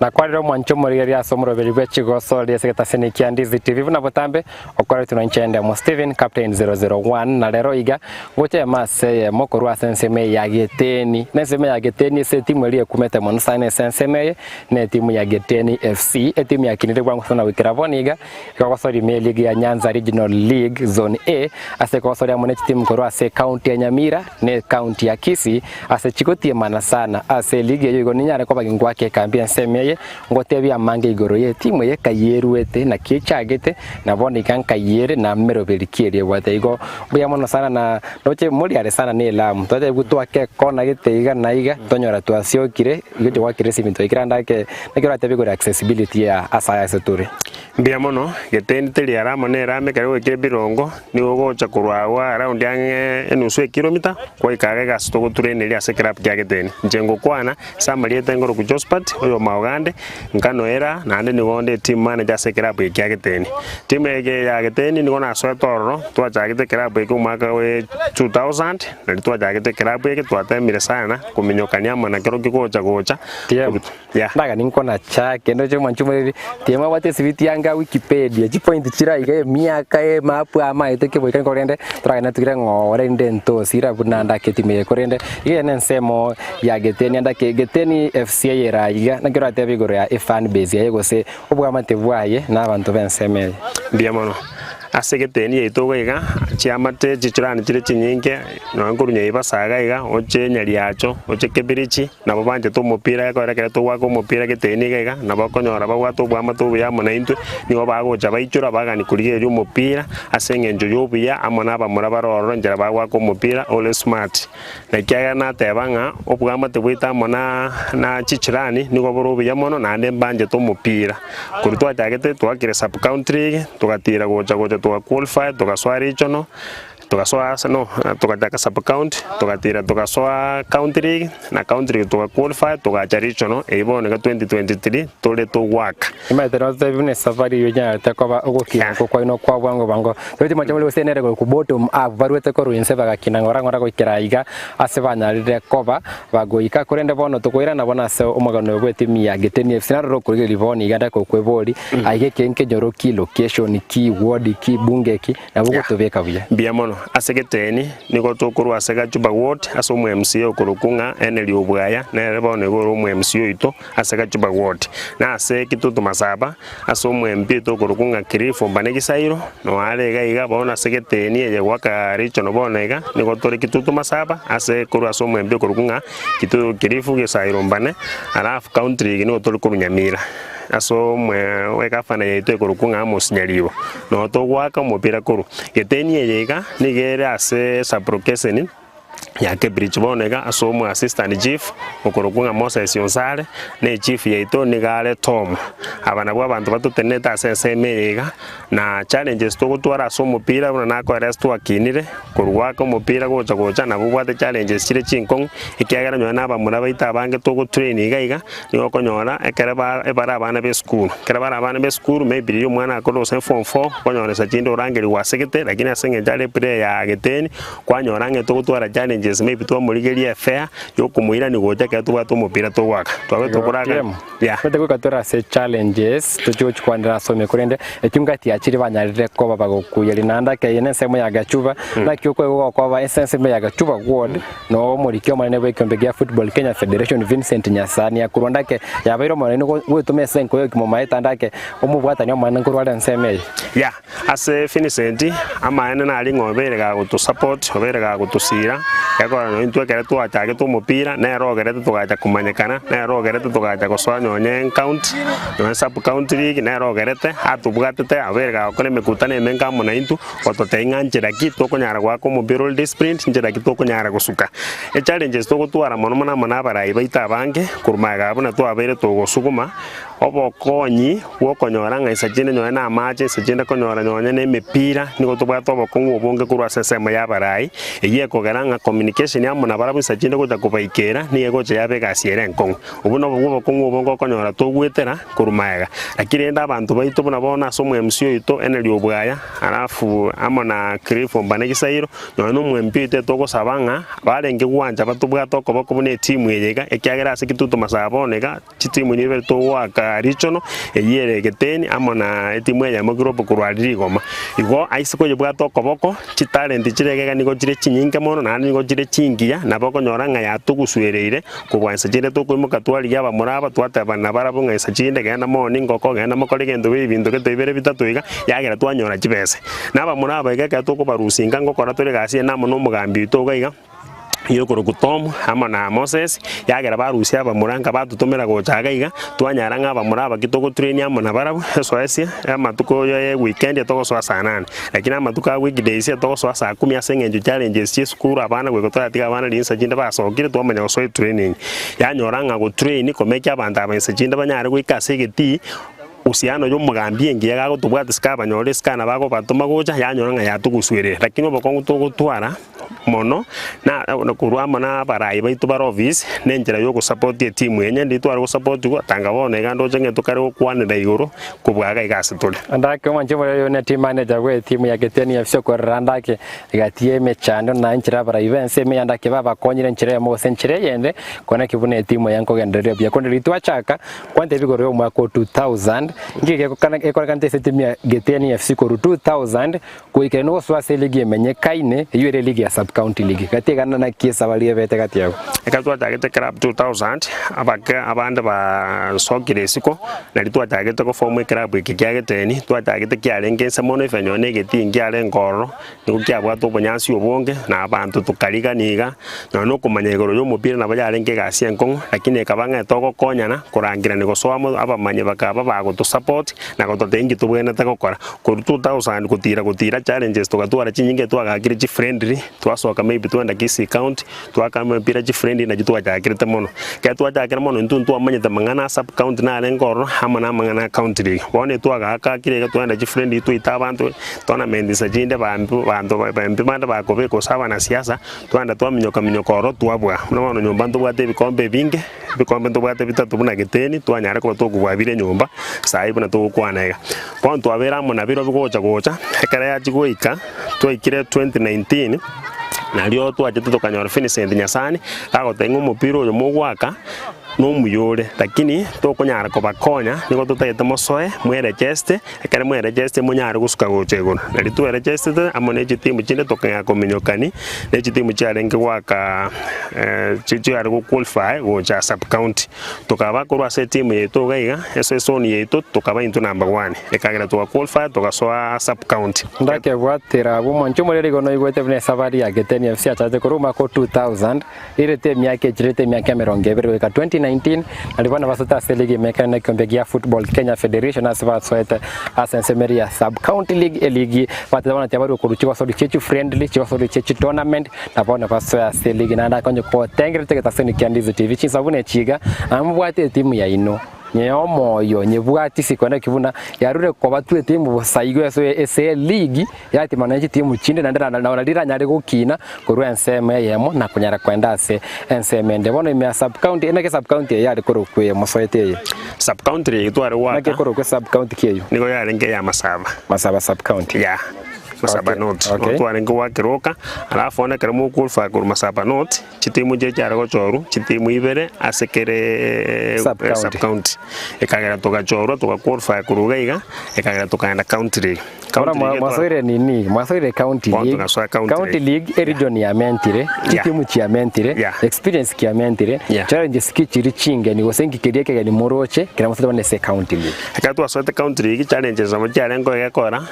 Nakwarire omwancho omorigereria ase omoroberi bwe chigosori ase egetaseni kia Ndizi TV buna botambe okoretwe na inche Ndemo Stephen Captain 001 na rero iga ngocha ema ase eyemo korwa ase ensemo eye ya Geteni na ensemo ya Geteni ase etimu eria ekumete mono sana ase ensemo eye na etimu ya Geteni FC etimu yakinire bwango sana goikera bono iga Ekogosoria ime eligi ya Nyanza Regional League Zone A ase ekogosoria amo ne chitimu korwa ase ecounty ya Nyamira na ecounty ya Kisii ase chigotiemana sana ase eligi eyio igo ninyare koba gingwaka ekambi ensemo eye ngotebie amange igoro ye etimu eye kayieruete naki echagete na bono iga nkayie ere na meroberi ki eria ebwate igo mbuya mono sana na ndoche moriare sana na elamu twatebigwe twake ekona gete iga na iga twanyora twasiokire igo togwakire ase ebinto ekero ande ake naki oratebe igoro ya accessibility ya ase aya ase tore. Mbuya mono, geteni teri are amo nerami ekero goikire ebirongo, nigo ogocha korwa agwo around ang'e enusu ekilomita, kwaika iga egasi togotraineria ase eclub kia geteni. Inche ngokwana ase amarieta engoroku Josphat, oyoma Ogande, nkanoera, naende nigo onde eteam manager ase eclub eye kia geteni. Team eye ya geteni nigo nasoete ororo, twachagete eclub eke omwaka o 2000, nario twachagete eclub eke twatemire sana kominyokania amo na kerokio gocha gocha. TM. Yeah. Ndaga ninkonacha kende oche mwanche omoreri TM abwate esibiti yanga Wikipedia chipoint chire iga emiaka emapu amaete keboika korende toragende tugire ng'o rende entosira buna ndake etimu eye korende iga eye nensemo ya Geteni ndake Geteni FC eye ere iga naki oratebe igoro ya efan base yaye gose obwamate bwaye na abanto b'ensemo eye. Mbuya mono. Ase egeteni yaito iga iga, chiamate chichurani chire chinyinge, nonya nkorwa Nyaibasaga iga iga, oche Nyariacho, oche Kebirichi, nabo banchete omopira ekero ekero togoaka omopira egeteni iga iga, nabo okonyora babwate oboamate obuya amo naintwe, nigo bagocha baichora bagani korigereria omopira, ase eng'encho ya obuya amo na abamura bare ororo enchera bagoaka omopira ore smart. Na ekiagera nateba ng'a oboamate bwaito amo na na chichirani nigo bore obuya mono naende mbanchete omopira. Korwa twachagete twakire sub county league, togatira gocha gocha toga qualify togasoa regional, togasoa ase no togachaka sub county, togatira togasoa county league, na county league toga qualify togacha regional, eyio bono iga 2023 tore togoaka. Omanyete nototebi buna esafari eyio enyarete koba ogokina okwo kwaino kwa bwango bwango. Toeti moche more gose nere goikwa bottom up barwete korwa inse bagakina ng'ora ng'ora goikera aiga ase banyarire koba bagoika korende bono tokoirana bono ase omogano oyo bw'etimu ya Geteni FC naroro okorigereria bono iga ndake gokwebori aiga eke nkenyoro ki, location ki, ward ki, bunge ki nabo Yeah. ogotobeka buya. Mbuya mono. Ase Geteni nigo tokorwa ase Gachuba Ward ase omo MCA okorokwa ng'a Henry Obwaya nere bono igo ore omo MCA oito ase Gachuba Ward. Na ase Kitutu Masaba Ase omwembi oito okorokwa ng'a Cliff Ombane Gisairo, noare iga iga bono ase geteni eye goaka regional bono iga, nigo tore Kitutu Masaba ase korwa ase omwembi okorokwa ng'a Kitu Cliff Gisairo Ombane, alafu county league nigo tore korwa Nyamira. Ase omwe egavana yaito ekorokwa ng'a Amos Nyaribo, noo togoaka omopira korwa. Geteni eye iga, nigo ere ase sub-location. ya Kebridge bono iga ase omo assistant chief okorokwa ng'a Moses Onsare, na echief yaito nigo are Tom. Aba nabwo abanto batotenenete ase ensemo eye iga, na challenges togotwara ase omopira buna nakoeresa twakinire, korwa goaka omopira gocha gocha nabo obwate challenges chire chinkong'u, ekiagera nonye na abamura baito abange togotrain iga iga, nigo okonyora ekere ba ebare abana ba esukuru, ekero bare abana ba esukuru maybe riria omwana akore gose form four, okonyora nsa chinde orangerigwe asegete lakini ase eng'encho are eplayer ya geteni, Kwanyora ng'a togotwara challenges maybe twamorigeria efare yokomoirania gocha ekero tobwate omopira togoaka. Twabe tokoraka TM, yeah. Tote goika tore ase challenges tochie gochikwanera ase ime korende ekio ngati yachire banyarire koba bagokuyeria naende ake eye nensemo ya Gachuba naki okoigwa gokoba ase ensemo ya Gachuba ward no omoriki omonene bw'ekeombe gia Football Kenya Federation Vincent Nyasani akorwa ndake yabeire omonene goetoma ase enkoyo ekimomaete ande ake omobwatani omonene nkorwa are ensemo eye. Yeah. Ase Vincent, amaene nari ng'a obeire gagotosupport, obeire gagotosira, gekogera nonye intwe ekero twachagete omopira, nere ogerete togacha komanyekana, nere ogerete togacha gosoa nonye county, nonye sub county league, nere ogerete atobwatete abeire gagokora emekutano emenge amo naintwe, gototebia ng'a nchera ki tokonyara goaka omopira ore disciplined, nchera ki tokonyara gosuka. Echallenges togotwara mono mono amo na abarai baito abange, korwa magega abwo buna twabeire togosuguma, obokonyi. Bw'okonyora ng'a inse chinde nonye namache, inse chinde konyora nonye nemepira, nigo tobwate obokong'u obonge korwa ase ensemo y'abarai, eyio ekogera ng'a communication. Communication amo nabarabwo insa chinde gocha kobaikera, nigo egocha yaba egasi ere enkong'u. Obwo nobwo obokong'u obonge okonyora togwetera korwa magega. Lakini rende abanto baito buna bono ase omo-MC oito Henry Obwaya, alafu amo na Cliff Ombane Gisairo, nonya na omo-MP oito etogosaba ng'a barenge gwancha batobwate okoboko buna etimu eye iga, ekiagera ase Kitutu Masaba bono iga, Chitimu nibere togoaka richono, eyio ere egeteni, amo na etimu eyemo group korwa aria rigoma. Igo aise koyebwata okoboko, chitalenti chire egega nigo chire chinyinge mono naende nigo chire chingiya, nabo okonyora ng'a yatogusuereire kobua inse chinde tokoimoka twarigia abamura aba twatebana nabarabwo ng'a inse chinde genda mooni ngoko, genda mokore egento buna ebinto gete bibere bitato iga, yagera twanyora chibese. Na abamura aba iga ekero tokobarusia inka ngokora tore egasi eye amo na omogambi oito iga iga. Yokorokwa Tom amo na Moses, yagera barusia abamura nka batotomera gocha iga iga, twanyara ng'a abamura aba ki togotrain amo nabarabwo, esoesie amatuko ya eweekend etogosoa saa nane. Lakini amatuko a weekdays etogosoa saa kumi ase eng'encho challenges chia esukuru abana goika toratiga abana rinsa chinde basokire twamanya gosoa etraining. Yanyora ng'a gotrain komekia abanto aba inse chinde banyare goika ase egetii, Uhusiano y'omogambi engiya gagotobwata isiko abanyore isiko nabo agobatoma gocha, yanyora ng'a yatogusuerire. Lakini obokong'u togotwara mono na korwa amo na abarai baito bare office, na enchera ya ogosapoti etimu eye. Onye ndiri tware gosapotigwa, tanga bono iga ndoche ng'a tokare gokwanera igoro kobua iga iga ase tore. Andake omwanche omoyo oyo ne team manager bwe etimu ya Geteni FC okorera andake egati ye emechando na enchera abarai b'ense ime andake babakonyire enchera eyemo gose enchera eyende kona ki buna etimu eye nkogendereria buya. Korende riria twachaka Kwantebia igoro y'omwaka o 2000, nki gekorekanete ase etimu ya Geteni FC korwa 2000 goikera nogosoa ase eligi emenyekaine, eyio ere eligi ya Sub-County League. Gati egana naki esabari ebete gati agwo. Ekero twachagete club 2000, abake abande basokire isiko, nario twachagete goform eclub eke kia Geteni, twachagete kiarenge inse mono even nonye na egetii nkiarenge ororo, nigo kiabwate obonyansi obonge, na abanto tokarigania iga, nonya na okomanya igoro y'omopira nabo yarenge egasi enkong'u, lakini ekaba ng'a togokonyana korangerania gosoa amo abamanyi bakaba bagotosupport na gototebia inki tobwenerete gokora. Korwa 2000 gotira gotira challenges togatwara chinyinge twagakire chifriendly, twasoka maybe twagenda Kisii county, twaka emepira chifriendly nachio twachakirete mono. Ekero twachakire mono intwe ntwamanyete amang'ana a sub county narenge ororo amo na amang'ana a county league. Bono etwagaakakire iga twagenda chifriendly twaita abanto. Tournament inse chinde bambi banto bambi bande bakobeka gose abanasiasa, twagenda twaminyoka minyoka ororo twabua. Buna bono nyomba ntobwate ebikombe ebinge, ebikombe ntobwate bitato buna geteni, twanyara koba tokobua bire nyomba, saii buna togokwana iga. Bono twabeire amo na birobio gocha gocha, ekero yachia goika, twaikire 2019, nario twachete tokanyora Vincent Nyasani, gagotebia ng'a omopira oyo mogoaka. Nomuya ore, lakini tokonyara kobakonya, nigo totagete mosoe mweregeste, ekero mweregeste monyare gosuka gocha igoro. Nario tweregestete amo ne chitimu chinde tokang'ea kominyokani, ne chitimu chiarenge goaka chiare go qualify gocha sub county. Tokaba korwa ase etimu yaito iga iga, ase esoni yaito tokaba intwe number one, ekagera toga qualify togasoa sub county. Ndakebwatera abwo omonche omorero igo noigwete buna esabari ya Geteni FC yachagete korwa omwaka o 2000. Rirete emiaka echirete emiaka emerongo ebere goika 2019, nario bono basoete ase eligi emekane na ekiombe gia Football Kenya Federation ase basoete ase ensemo eria ya Sub County League eligi bateba bono tiabarwe korwa chigosori chie chifriendly chigosori chie chitournament na bono basoe ase eligi naende akonye kotengerete egetaseni kia Ndizi TV chinsa buna echi iga mobwate etimu yaino. Nyeomoyo, nyebwati isiko naki buna yarure kobatwa etimu bosa igo ase ase eligi yatimana ne chitimu chinde naende na na riranyare gokina korwa ensemo eyemo na konyara koenda ase ensemo ende. Bono ime ya sub county naki sub county eye yare korokwa eye mosoete eye? Sub county eye tware Naki goaka ekorokwa sub county ki eyio? nigo yarenge eya Masaba. Masaba sub county. Yeah. Masaba Okay, North. okay. Nigo twarenge goakera oka, alafu bono ekero mokwalify korwa Masaba North, Chitimu chiria chiare gochorwa, chitimu ibere ase kere Sub-county. sub-county. Ekagera togachorwa toga qualify korwa iga iga, ekagera tokaenda county league. Bono County mwa- league etwa- mwasoire nini mwasoire county Bono league togasoa county county league. league eregion yamentire chitimu chiamentire Yeah. experience kiamentire Yeah. challenges ki chiri chingeni gose nki keria ekegeni moroche kera mosoete bono ase county league Ekero twasoete county league challenges nabo chiarenge egekora,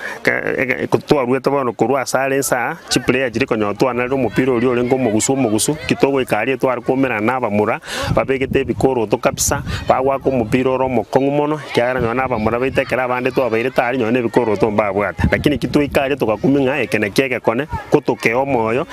Twaruete bono korwa ase are inse aa, chiplayer chiria konyora twanarire omopira oria orenge omogusu omogusu, ki togoika aria tware koumerana na abamura babegete ebikoroto kabisa, bagoaka omopira ore omokong'u mono, ekiagera nonye na abamura baito ekero abande twabairete aria nonye na ebikoroto mbabwate. tobwate. Lakini ekio twaika aria togakumia ng'a eke nakio egekone, ko tokea omoyo,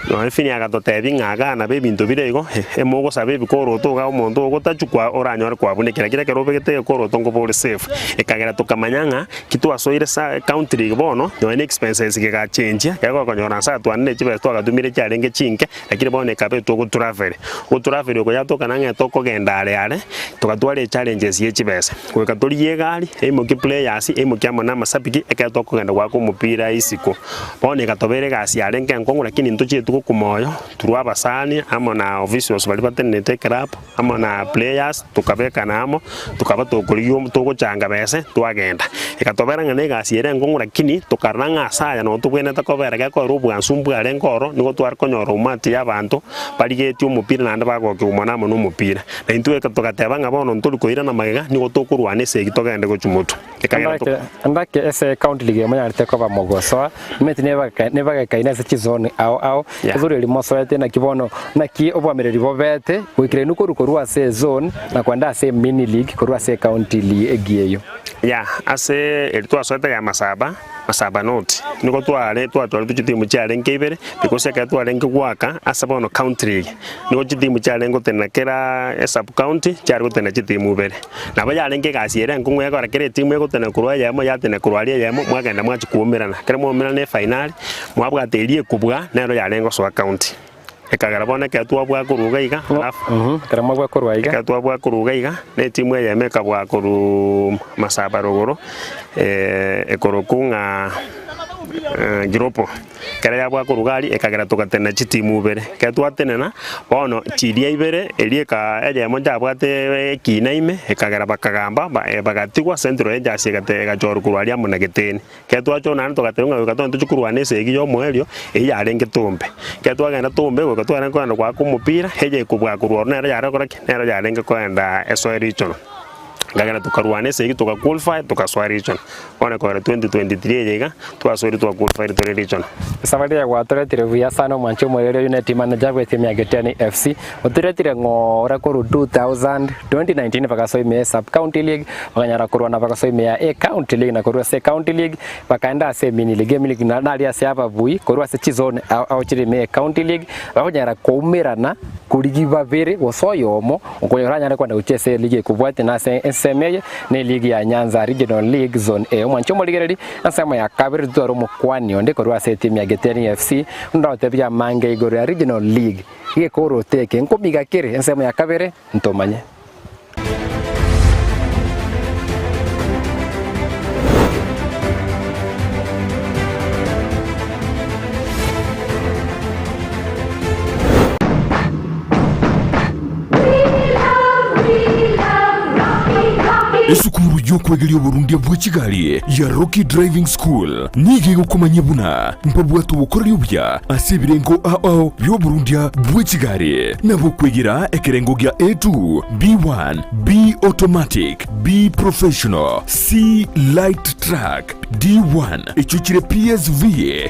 nonye Finney agatotebia ng'a igaa nabo ebinto bire igo, emogosaba ebikoroto igaa omonto ogotachukwa oranyore kwabunekire, lakini ekero obegete egekoroto nkoba ore safe. Ekagera tokamanya ng'a ki twasoire sa county league bono, nonye na expenses gegachenchia, ekero gokonyora nse atwanire chibesa twagatumire chiarenge chinke, Lakini bono ekaba etogotravel, ogotravel oko yatokana ng'a etokogenda are are, togatwara echallenges ye chibesa. Goika torigie egari, eimokie players, eimokie amo na amashabiki, ekero tokogenda goaka omopira isiko. Bono egatobera egasi yarenge enkong'u lakini ntochieti gokuma oyo, through abasani amo na officials baria batenenete eclub, amo na players, tokabekana amo, tokaba tokorigia omo togochanga bese, twagenda. Egatobera ng'a na egasi ere enkong'u lakini tokarora ng'a ase aya noo tobwenerete kobera gekorera obwansu mbwarenge oro, nigo tware konyora omati ya abanto barigetie omopira naende bagokigwa mono amo na omopira. Na intwe togateba ng'a bono ntori koirana magega, nigo tokorwana esegi togende gochia motwe. Ekagera Endake endake ase ecounty league emonyarete koba mogosoa, nimanyete nebageka nebagekaine ase chizone ao ao, Yeah. ezone eria mosoete naki bono naki oboamereri bobete goikera inwe korwa korwa ase ezone na kwenda ase emini league korwa ase ecounty league eyio. Yeah, ase eri twasoete ya Masaba, Masaba North, nigo tware twatwaretwe chitimu chiarenge ibere, because ekero twarenge goaka ase bono county league, nigo chitimu chiarenge gotenena kera esub county chiare gotenena chitimu ibere. Nabo yarenge egasi ere enkong'u ekora kera etimu egotenena korwa eyemo yatenena korwa aria eyemo, mwagenda mwachia koumerana. Ekero mwaumerana efainali, mwabwata eria ekobua, nero yarenge gosoa county. Ekagera bono ekero twabua korwa iga iga, alafu Ekero mwabua korwa iga. ekero twabua korwa iga iga, na etimu eyemo ekabua korwa Masaba rogoro, ekorokwa ng'a Giropo. Ekero yabua korwa iga aria, ekagera togatenena chitimu ibere. Ekero twatenena, bono chiria ibere, eria eka eyemo nchabwate ekina ime, ekagera bakagamba, ba bagatigwa Central Rangers egate egachorwa korwa aria amo na Geteni. Ekero twachora naende togateba ng'a goika togende tochie korwana esegi ya omoerio, eyio yarenge Tombe. Ekero twagenda Tombe, goika twarenge kogenda goaka omopira, eye ekobua korwa ororo nero yare gokora ki? Nero yarenge kogenda esoe regional. Ekagera tokarwana esegi toka qualify tokasoa regional. Bono ekogera 2023 eye iga, twasoire twa qualify tore regional. Esabari eye gwatoretire buya sana omwanchi omoreri oyio ne team manager bwe team ya Getiani FC. Otoretire ng'ora korwa 2000, 2019 bagasoa ime ya sub county league, bakanyara korwana bagasoa ime ya A county league na korwa ase A county league bakaenda ase emini league. Emini league na naria ase ababui korwa ase chizone ao ao chire ime ya A county league, bakonyara koumerana korigia babere gose oyomo okonyora oranyare kogenda gochia ase eligi ekobwatia na ase ensemo eye na eligi ya Nyanza Regional League Zone A. Omwanchi omorigereri, ensemo ya kabere totware omokwani onde korwa ase etimu ya Getiani FC, onde oragotebie amange igoro ya Regional League. Gekoroto eke nkomiga kere ensemo ya kabere ntomanye. Esukuru y'okwegeria oborundia bwe chigari ya Rocky Driving School nigo egokomanyia buna mbabwate obokoreri obuya ase ebirengo ao ao bi'oborundia bwe chigari, nabo okwegera ekerengo gia A2, B1, B Automatic, B Professional, C Light Truck, D1, echio chire PSV,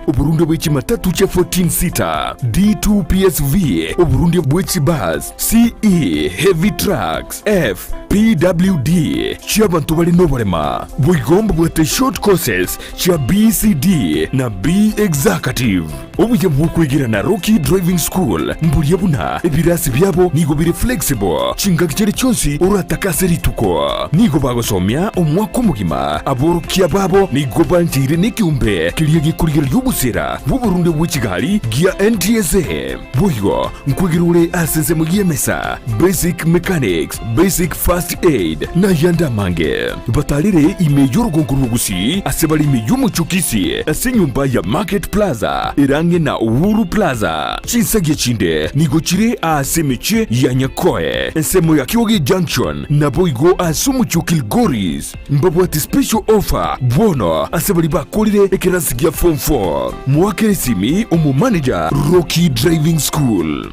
oborundia bwe chimatatu chia 14 seater, D2 PSV, oborundia bwe chibus, CE, Heavy Trucks, F, PWD, chi'abanto bare noborema. Boigo mbabwate short courses chia BCD na B Executive. Obuya bw'okwegera na Rocky Driving School mboria buna ebirasi biabo nigo bire flexible chingaki chiria chionsi oratake ase rituko. Nigo bagosomia omwaka omogima. Aborokia babo nigo bancheire nekeombe keria gekorigereria obosera bw'oborunde bwe chigari gia NTSA. Boigo nkwegera ore ase ensemo y'emesa, basic mechanics, basic first aid, na ayande amange. Batarere ime y'orogongo rw'Ogusii ase bare ime y'omochie o Kisii ase enyomba ya Market Plaza ere ang'e na Uhuru Plaza. Chinsagia chinde nigo chire aase emechie ya Nyakoe, ensemo ya Kioge Junction, naboigo ase omochie o Kilgoris. Mbabwate special offer bono ase baria bakorire ekerasi gia form 4. Moakere esimi omomanager Rocky Driving School.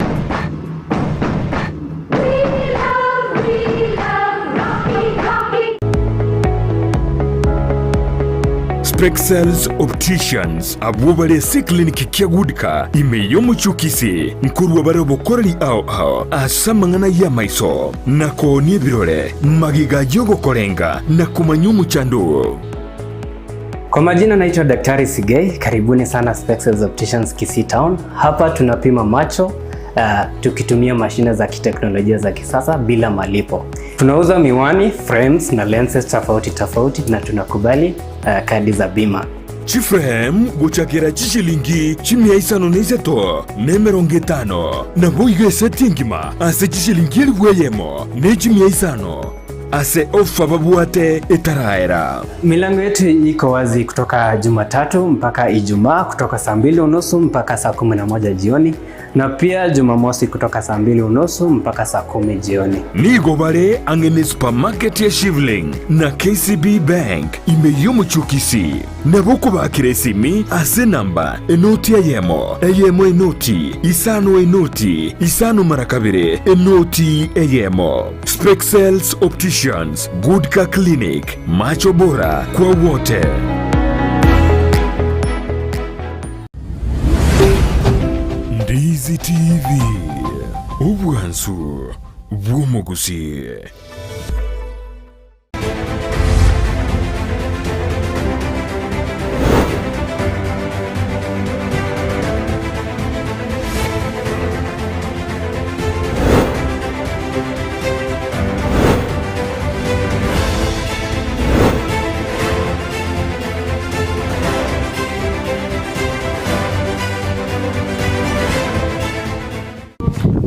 Spexels Opticians abwo bare ase eclinic kia Goodcar ime y'omochie o Kisii nkorua bare obokoreri ao ao ase amang'ana y'amaiso na koonia ebirore magega y'ogokorenga na komanya omochando oo. Kwa majina naitwa Daktari Sigei, karibuni sana Spexels Opticians Kisii Town. Hapa tunapima macho tukitumia mashine za kiteknolojia za kisasa bila malipo. Tunauza miwani, frames na lenses tofauti tofauti na tunakubali kadi za bima. Chiframe gochakera chishilingi chimia isano na isato na emerongo etano, naboigo eseti engima ase chishilingi elifu eyemo ne chimia isano ase ofa babwate etaraera. Milango yetu iko wazi kutoka Jumatatu mpaka Ijumaa kutoka saa 2:30 mpaka saa 11 jioni na pia Jumamosi kutoka saa 2:30 mpaka saa 10 jioni. Nigo bare ang'e ne supermarket ya Shivling na KCB Bank ime y'omochie o Kisii. Nabo okobakera esimi ase enamba enoti eyemo, eyemo enoti, isano enoti, isano mara kabere, enoti eyemo. Spexels Opticians, Good Car Clinic, macho bora kwa wote. Ndizi TV, obwansu bw'omogusii.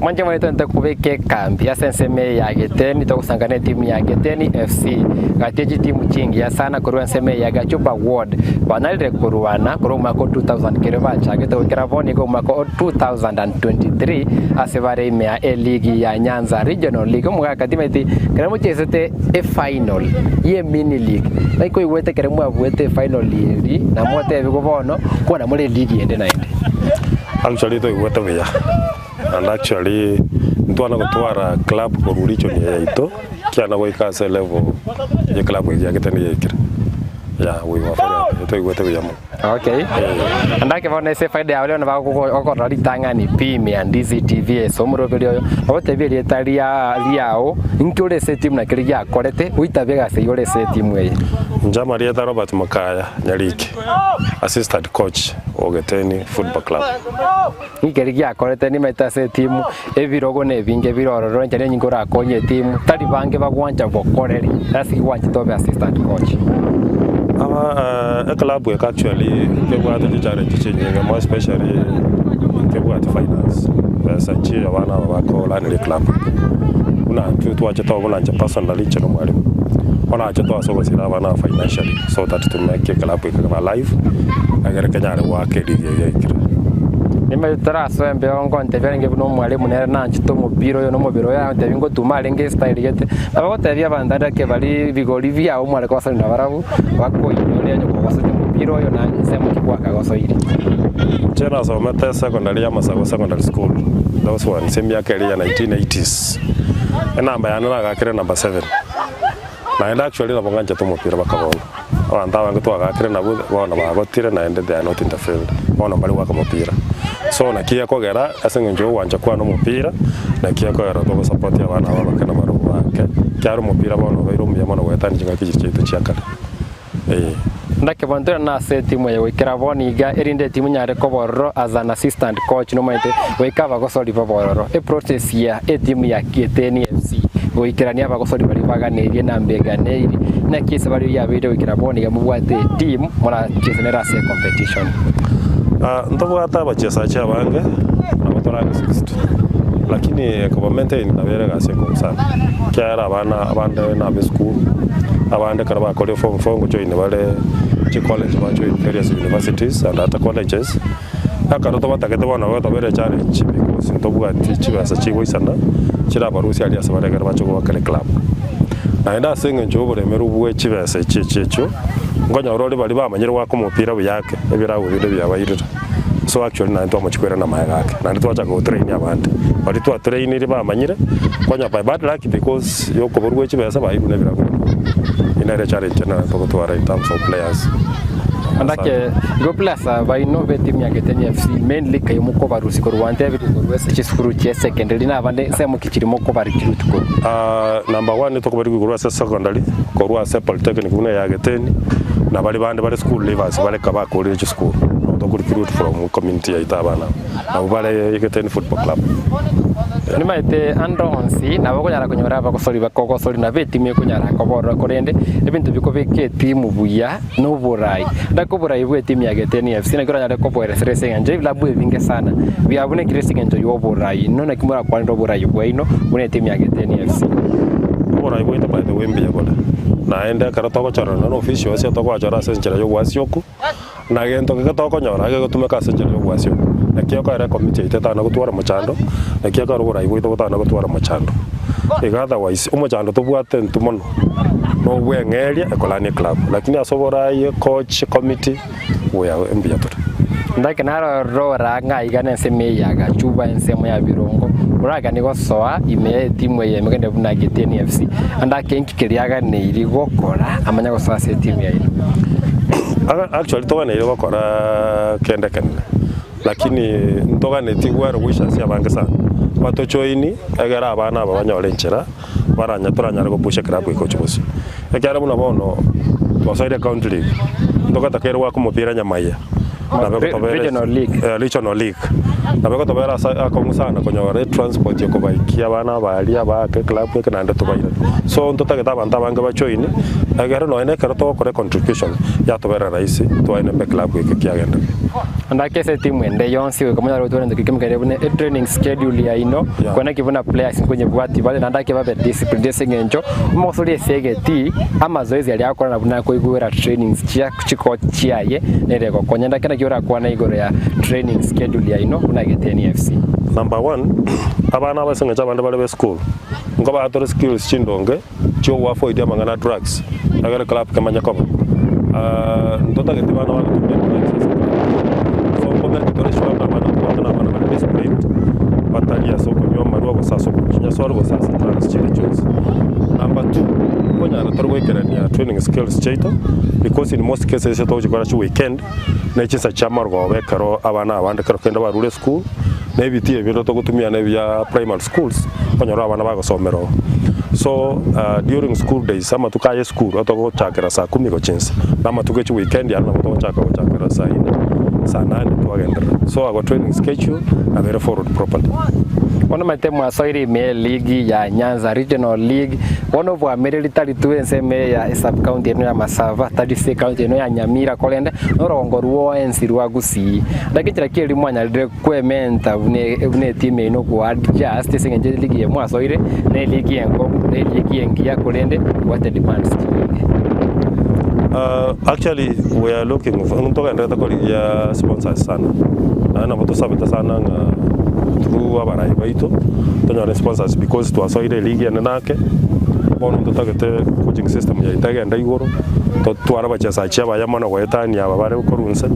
Mwanche mono togente kobeka ekambi ase ensemo eye ya Geteni, togosanga na etimu ya Geteni FC. Gati ye chitimu chingiya sana korwa ensemo eye ya Gachuba Ward banyarire korwana korwa omwaka o 2000 kerio bachagete goikera bono iga omwaka o 2023 ase bare ime ya eligi ya Nyanza Regional League. Omogaka timanyeti ekero mochesete efinal ye emini league naki koigwete ekero mwabuete efinal eri na motebigwe bono kwana more eligi ende naende. Actually toigwete buya and actually ntwana gotwara club korwa region eye yaito kiana goika ase level ye club eye yagetene yaikire yeah we were very happy toigwete buya mono. Okay. Naende bono ase efaida yabo bono bagokorora ritang'ani pi ime ya Ndizi TV ase omoroberi oyo, ogotebia erieta ria riao, inki ore ase etimu naki riria akorete, oitabie egasi eyio ore ase etimu eye. Inche amarieta Robert Mokaya Nyariki, assistant coach o Geteni Football Club. Inki keria giakorete nimaete ase etimu, ebirogo na ebinge bire ororo, enchera enyinge orakonye etimu, tari bange bagwancha gokoreri, ase ki gwanchete obe assistant coach? Aba eclub eke actually nkebwate chichallenge chinyinge more especially nkebwate finance, besa chi abana aba bakoraneria eclub eke. Buna intwe twachete buna inche personally inche na omwalimu, bono nachete ase ogosira abana aba financially so that to make eclub eke ebe alive, egere kenyare goaka erigi eye yaikire. Nimanyete tarasoe embeo ngontebia arenge buna omwalimu nere nanchete omopira oyo na omobere oyo agontebia ngotuma arenge estyle gete. Nabo gotebia abanto ande ake baria bigori biao mware kogosani nabarabwo, bakoinyore onye kogosete omopira oyo na ensemo ki gwakagosoire. Inche nasomete secondary ya Masago Secondary School, those ones emiaka eria ya 1980s. Enamba yane nagakire number seven. Naende actually nabo ng'anchete omopira baka bono. Abanto abange twagakire nabwo bono bagotire naende they are not in the field, bono mbari goaka omopira. So naki gekogera ase eng'encho ya ogwancha kwane omopira, naki gekogera togosupport abana aba abake na barobwo bake, ekiagera omopira bono obeire omuya mono goetania chingaki chiria chiaito chia kare, eh. Naki bono tore nase etimu eye goikera bono iga, erinde etimu nyare koba ororo as an assistant coach nomanyete goika abagosori babe ororo. Eprocess ya etimu ya Kieteni FC goikerania abagosori baria baganeirie na mbeganeiri naki ase baria yabeire goikera bono iga mobwate etimu morachesanere ase ecompetition. Ntobwate abachesachi abange nabo torange 60 lakini koba maintain nabo ere egasi enkong'u sana ekiagera abana abande nabe esukuru abande ekero bakorire form four ngojoin bare chicollege bajoin various universities and other colleges ekero tobatagete bono nabo etobere echallenge because ntobwati chibesa chigoisana chirabarusie aria ase bare ekero bache goakera eclub. Naende ase eng'encho y'oboremeru bwe chibesa echi echi echio, nkonyora ore baria bamanyire goaka omopira buya ake, ebirabu binde biabairire. So actually naende twamochia koirana magega ake, naende twachaka gotrain abande. Baria twatrainire bamanyire, konya by bad luck because ya okoborwa gwe chibesa bairwe na ebirabu binde. Eyio nere echallenge nere togotwara in terms of players. Asante. Igo plus baino b'etimu ya Geteni FC mainly kai mokobarusia korwa ntebirie korwa ase chisukuru chia secondary na abande ensemo ki chiri mokobarecruit korwa? Number one tokobarigwa korwa ase secondary, korwa ase polytechnic buna eya Geteni. Na baria bande bare school leavers bare ka bakorire chisukuru, nabo toko recruit from community yaito abana aba. Nabwo bare Geteni Football Club. Nimaete ande onsi nabo okonyara konyora abagosori bakogosori nabo etimu ekonyara koborora korende ebinto bikobeka etimu buya na oborai. Ndake oborai bwa etimu ya Geteni FC naki oranyare koboeresera ase eng'encho ebilabu ebinge sana biabunekire ase eng'encho ya oborai. Inwe naki morakwanere oborai bwaino buna etimu ya Geteni FC? Oborai bwaito by the way mbuya bore, naende ekero togochorana na officials togoachora ase enchera ya obwasioku, na gento geke tokonyora gegotumeka ase enchera ya obwasioku. Naki ekero ekomiti yaito etana gotwara mochando, naki ekero oborai bwaito botana gotwara mochando. Iga otherwise, omochando tobwate intwe mono, na obweng'eria ekorania eclub, lakini ase oborai, ecoach, ecommittee, buya mbuya tore. Ndake narorora ng'a iga nensemo eye ya Gachuba, ensemo ya Birongo, oraganie gosoa ime y'etimu eye emegende buna Getieni FC, ande ake inki keria aganeirie gokora amanye gosoa ase etimu yaino? Actually toganeire gokora kende ekenene, lakini ntoganetie well wishers abange sana, batojoini egere abana aba banyore enchera baranya toranyare gopusha eclub eye gochia bosio. Ekiagera buna bono twasoire ecounty league, ntogatakeire goaka omopira nyamaiya, nabo egotobera Regional league. eh, regional league. Nabo egotobera ase akong'u sana konyora etransport ekobaikia abana aba aria baake eclub eke naende tobairane. So ntotagete abanto abange bajoin, egere nonye na ekero togokora econtribution, yatobera rahisi twaenemba eclub eke kiagenderire. Ndake ase etimu ende yonsi goika monyare gotwara egento keria kere buna etraining schedule yaino, Yeah. kwana ki buna players nkonyebwati bare naende ake babe disciplined ase eng'encho omosori ase egetii amazoezi aria agokora nabwo nakoigwera trainings chia chikoach chiaye nere egokonya. Ndake naki orakwane igoro ya training schedule yaino buna Getieni FC. Number one, abana aba ase eng'encho abande bare be school, nkobatore skills chindonge chiogoavoid amang'ana a drugs, egere club kemanye koba. Ntotageti bana bagotumia drugs ase club. So nkomenta tore sure ng'a abana tobwate na abana bare disciplined, batari ase okonywa amarwa gose ase okonywa chinyasore gose ase drugs chinde chionsi. Number two, nkonyara tore goikerania training skills chiaito, because in most cases ase togochikora chiweekend, ne chinsa chia marogoba ekero abana abande kero kende barure esukuru, na ebitii ebi bire togotumia na ebia primary schools, okonyora abana bagosomera oo. So during school days, amatuko aya esukuru atogochakera saa kumi gochia inse, na amatuko e chiweekend aria nabo togochaka gochakera saa ine, saa nane twagenderera. So our training schedule nabo ere followed properly. Bono omanyete mwasoire ime y'eligi ya Nyanza Regional League, bono obwamereri tari tu ensemo eye ya esub county eno ya Masaba, tari ase ecounty eno ya Nyamira korende norogongo rwoensi rwa Gusii. Naki enchera ki eria mwanyarire kwementa buna buna etimu yaino go adjust ase eng'encho eligi eye mwasoire na eligi enkong'u na eligi engiya korende ebwate demands chinyinge. Actually we are looking for ntogenderete korigia sponsors sana, naende nabo tosabete sana ng'a through abarai baito tonyore sponsors because twasoire eligi ende nake, bono ntotagete coaching system yaito egende igoro, totware abachesachi abaya mono goetania aba bare korwa inse,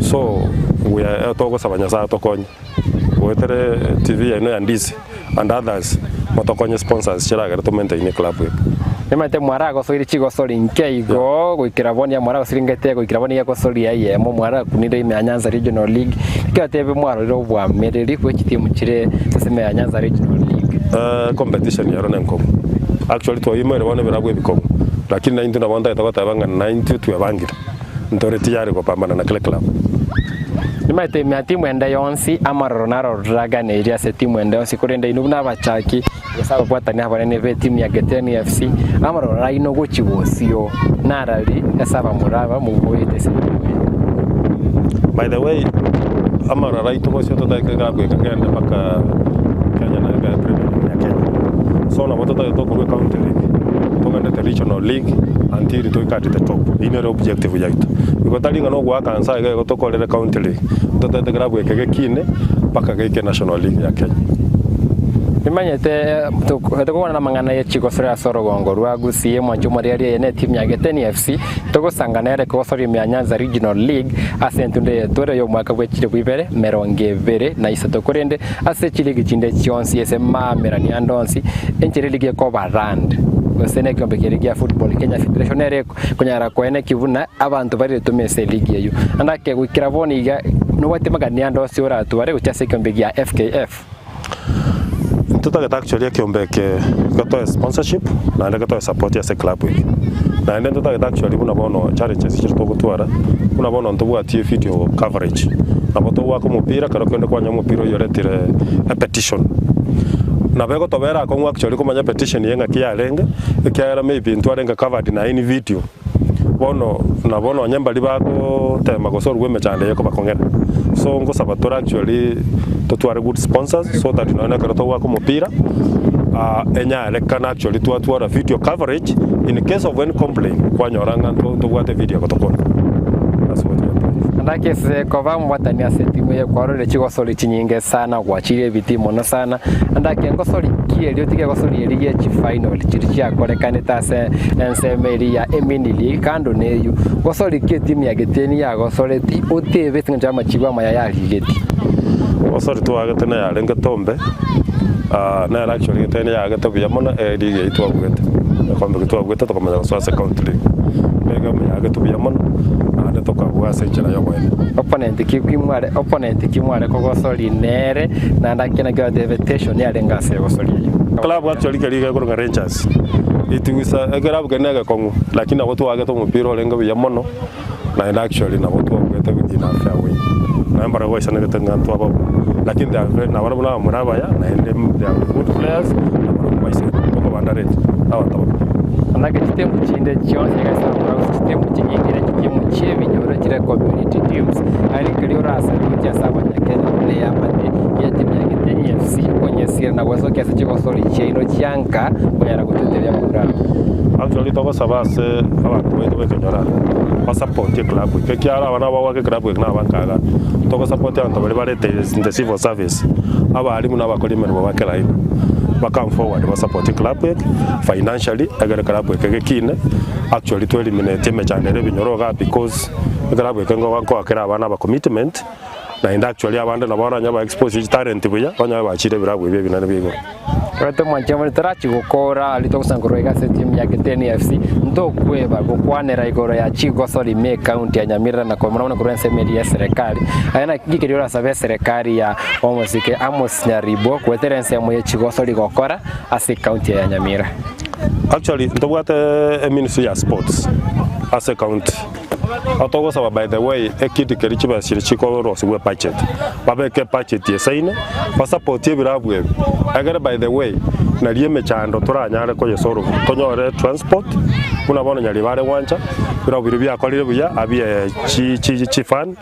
so we are togosaba Nyasaye atokonye goetere TV yaino ya Ndizi and others motokonye sponsors chiragere to maintain eclub eye. Nimanyete mwaragosoire chigosori nke igo goikera bono ya mwaragosire ngete goikera bono egosoria eyemo mwarakunire ime ya Nyanza Regional League. Ekero tebe mwarorire obwamereri bwe chitimu chire ase ime ya Nyanza Regional League. Competition ero nenkong'u actually twaimoire bono ebirabu ebikong'u lakini naintwe nabo ntagete goteba ng'a naintwe twebangire ntore tiyari gopambana na kera club. Nimanyete ime ya timu ende yonsi amaroro naroraganeiri ase timu ende yonsi korende inwe buna abachaki gose ababwatani abanene b'etimu ya Geteni FC amaroro aino gochia bosio narari ase abamura aba moboete ase etimu eye. By the way, amaroro aito bosio totagete club eke kegende mpaka Kenya na Premier League ya Kenya. So nabo totagete tokorwa ecounty league togendete regional league until toike at the top. Eyio nere objective yaito. Igo tari ng'a nogoaka nsa iga igo tokorere county league, totagete club eke gekine mpaka geike national league ya Kenya. Nimanyete tokobana namang'ana ye chigosori ase orogongo rwa Gusii omwancho omoreri eye ne etimu ya Geteni FC togosangana ere kogosoria ime ya Nyanza Regional League ase entundo eye tore y'omwaka bwe chilifu ibere merongo ebere na isato korende ase chiligi chinde chionsi ase maamerani ande onsi enchera eligi ekoba rand gose nekeombe keria gia Football Kenya Federation nere konyara koenekia buna abanto baretome ase eligi eyio. Naende ake goikera bono iga nobwate magani ande onsi oratware gochia ase ekeombe gia FKF. Ntotagete actually ekeombe eke getoe sponsorship naende getoe support ase eclub eye. Naende ntotagete actually buna bono challenges chiria togotwara, buna bono ntobwati evideo coverage, nabo togoaka omopira ekero kende kwanyora omopira oyio oretire epetition. Nabo egotobera akong'u actually komanya epetition eye ng'aki yarenge, ekiagera maybe ntwarenge covered na any video. Bono nabo nonye mbaria bagotema gosorwa emechando eye ekobakong'era. So ngosaba tore actually totware good sponsors so that nonye ekero togoaka omopira enyarekane actually twatwara video coverage in case of any complaint kwanyora ng'a ntobwate video egotokonya. That's what we are doing. Naende ase koba omobwatani ase etimu eye kwarorire chigosori chinyinge sana, gwachire ebitii mono sana, naende ake ngosori ki erio tiga egosori eria gie chifinal chiria chiakorekanete ase ensemo eria ya emini league kando na eyio, gosori ki etimu ya Getieni yagosoreti otebe ase eng'encho y'amachibo amaya yarigeti? Gosori twagete neyarenge Tombe, nere actually Getieni yagete buya mono eligi eyio twabwete, egekombe ekio twabwete tokamanya gosoa ase county league. Negame yagetwe buya mono naende tokabua ase enchera y'oboene. Opponent ki ki mware opponent ki mware kogosori nere naende ake nakio otebete tension yarenge ase egosori eyio. Club actually keria gekorwa Rangers it was a ekerab keria negekong'u lakini nabo twagete omopira orenge buya mono naende actually nabo twabwete in a fair way naende mbare gwaisanegete ng'a ntwababua lakini they are very nabarabwo nabamura abaya naende they are good players nabarabwo mbaisaine tokobanda rate abanto abwo. Naki chitimu chinde chionsi egesa gokora gose chitimu chinyinge chitimu chi'ebinyoro chire community teams aye rigerio orasabe gochia ase abanyakenya buna eamate y'etimu ya Gitenyi FC konyesira na gwesokia ase chigosori chiaino chianka konyara goteteria abamura aba. Actually togosaba ase abanto baito b'ekenyoro aba basapoti eclub eke ekiagera aba nabo bagoaka eclub eke nabanto iga togosapoti abanto baria barete in the civil service abalimu na abakori emeremo ba kera aina ba come forward basapoti eclub eke financially egere eclub eke gekine actually to eliminate emechando ere ebinyoro igaa because eclub eke nkoba nkoakera abana aba commitment naende actually abande nabo oranyore ba expose chitalent buya onyore bachire ebirabu ebi ebinene bia igoro. Korende mwanche more torachi gokora aria togosankorwa iga ase etimu ya Giteni FC, ntokweba gokwanera igoro ya chigosori ime ekaunti ya Nyamira na komura mono korwa ensemo eria y'eserekari. Aye naki keria orasabe eserekari ya omosike Amos Nyaribo goetera ensemo ye chigosori gokora ase ekaunti eye ya Nyamira. Actually ntobwate eministry ya sports ase ecounty. Togosaba by the way ekindi keria chibesa chiria chikorosiwa ebudget, babeke ebudget esaine, basapotie ebirabu ebi, egere by the way nario emechando toranyare koyesolve, tonyore transport, buna bono Nyaribare gwancha, ebirabu biria biakorire buya abie chi chi chifan,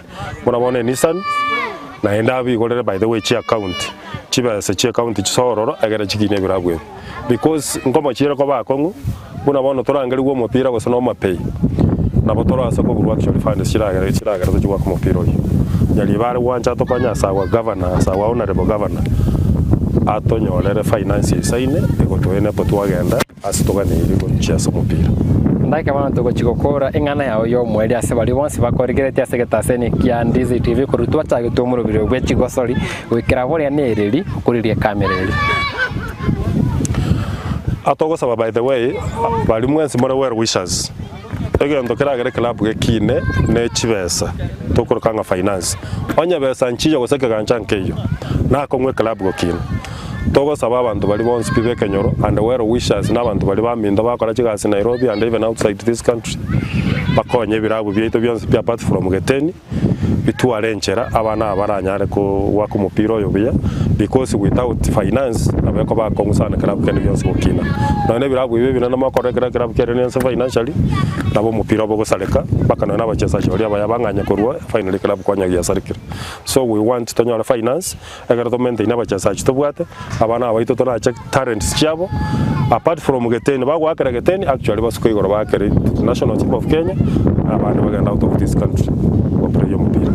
buna bono eNissan, naende abigorere by the way chiaccount, chibesa chiaccount chisoe ororo egere chikinie ebirabu ebi. Because nkomochiire koba akong'u, buna bono torangerigwe omopira gose na omapei, nabo torase koburwa actually funds chiragere chiragere tochie goaka omopira oyio. Nyaribare gwancha atokonye ase our governor, ase our honourable governor, atonyorere finance eisaine egotoa enable twagenda ase toganeirie gochia ase omopira. Ndake bono togochia gokora eng'ana yao y'omoerio ase baria bonsi bakorigeretie ase egetaseni kia Ndizi TV korwa twachagete omorobiri bwe chigosori goikera boria nereri okoriria ekamera eria. Atogosaba by the way baria mwensi more well wishers egento keragere club gekine ne chibesa tokoroka ng'a finance onye besa nchiyo gose ekegancha nkeiyo nakong'u eclub gokina togosaba abanto baria bonsi pi bekenyoro and well wishers na abanto baria baminto bakora chigasi Nairobi and even outside this country bakonye ebirabu biaito bionsi pi apart from Geteni. Bitware enchera abana aba baranyare goaka omopira oyo buya because without finance nabo ekoba akong'u sana ekerabu kende gionsi gokina. Nonya na ebirabu ebi ebinene mokorora ekero ekerabu kiaria nense financially, nabo omopira obe ogosareka mpaka nonya na abachesaji baria abaya bang'anye korwa finally ekerabu kwanya giasarekire. So we want tonyore finance ekero to maintain abachesaji tobwate, abana aba baito torache talents chiabo apart from Geteni, bagoakera Geteni actually basuke igoro baakere national team of Kenya na abande bagende out of this country go play omopira.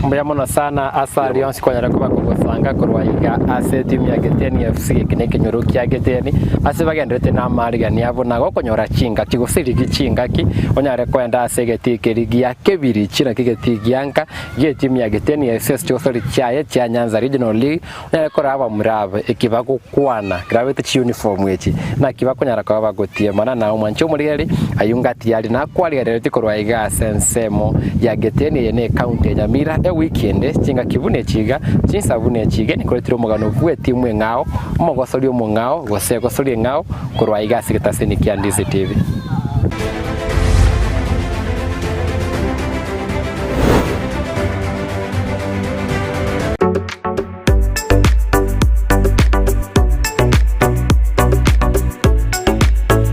Mbuya mono sana ase aria onsi kwanyara koba kogosanga korwa iga ase etimu ya Geteni FC eke nekenyoro kia Geteni ase bagenderete namarigani abo na gokonyora chingaki gose rigi chingaki onyare koenda ase egetii keria gia kebirichi naki egetii gia nka gi'etimu ya Geteni FC ase chigosori chiaye chia Nyanza Regional League Onyare korora abamura aba eki bagokwana, ekero babegete chiyunifomu echi, naki bakonyara koba bagotiemana na omwanchi omorigereria, ayio ngati aria nakwarigereretie korwa iga ase ensemo ya Geteni eye ne ekaunti ya Nyamira ewiki ende, chingaki buna echi iga, chinsa buna echi iga nikoretire omogano bw'etimu eng'ao, omogosori omong'ao, gose egosori eng'ao, korwa iga ase egetaseni kia Ndizi TV.